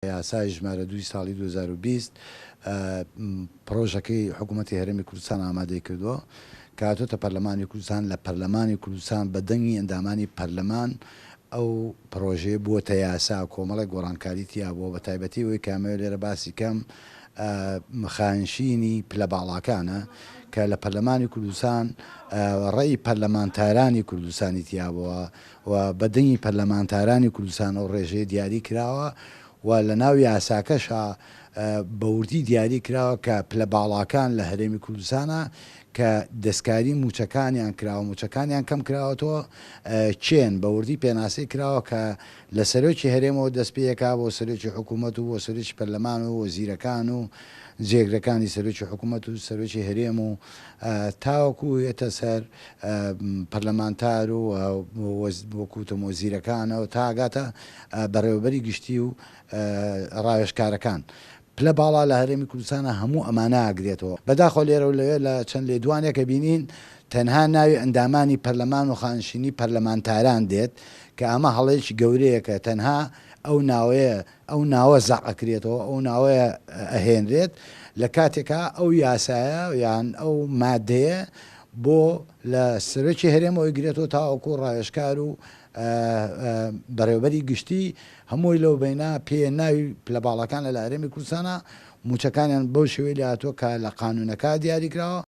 یاسای ژمارە دووی ساڵی 2020 پڕۆژەکەی حکوومەتی هەرێمی کوردستان ئامادەی کردووە کە هاتۆتە پەرلەمانی کوردستان، لە پەرلەمانی کوردستان بە دەنگی ئەندامانی پەرلەمان ئەو پڕۆژەیە بووەتە یاسا، کۆمەڵێک گۆڕانکاری تیا بووە، بە تایبەتی ئەوەی کە ئەمەوێت لێرە باسی کەم خانشینی پلە باڵاکانە کە لە پەرلەمانی کوردستان ڕێی پەرلەمانتارانی کوردستانی تیا بووە و بە دەنگی پەرلەمانتارانی کوردستان ئەو ڕێژەیە دیاری کراوە و لە ناو یاساکەشا بە وردی دیاری کراوە کە پلە باڵاکان لە هەرێمی کوردستانا کە دەستکاری مووچەکانیان کراوە، مووچەکانیان کەم کراوەتەوە کێن، بە وردی پێناسەی کراوە کە لە سەرۆکی هەرێمەوە دەست پێ ئەکا بۆ سەرۆکی حکوومەت و بۆ سەرۆکی پەرلەمان و وەزیرەکان و جێگرەکانی سەرۆکی حکوومەت و سەرۆکی هەرێم و تاوەکو یەتە سەر پەرلەمانتار و وەکو وتم وەزیرەکانەوە تا ئەگاتە بەڕێوەبەری گشتی و ڕاوێژکارەکان. پلە باڵا لە هەرێمی کوردستانا هەموو ئەمانە ئەگرێتەوە. بەداخەوە لێرە و لەوێ لە چەند لێدوانێک ئەبینین تەنها ناوی ئەندامانی پەرلەمان و خانشینی پەرلەمانتاران دێت کە ئەمە هەڵەیەکی گەورەیە کە تەنها ئەو ناوەیە ئەو ناوە زەق ئەکرێتەوە ئەو ناوەیە ئەهێنرێت لە کاتێکا ئەو یاسایە یان ئەو مادەیە بۆ لە سەرۆکی هەرێمەوە ئەگرێتەوە تاوەکو ڕاوێژکار و بەڕێوەبەری گشتی هەمووی لەو بەینا پێ ناوی پلە باڵاکان لە لە هەرێمی کوردستانا مووچەکانیان بەو شێوەی لێهاتووە کە لە قانوونەکە دیاری کراوە.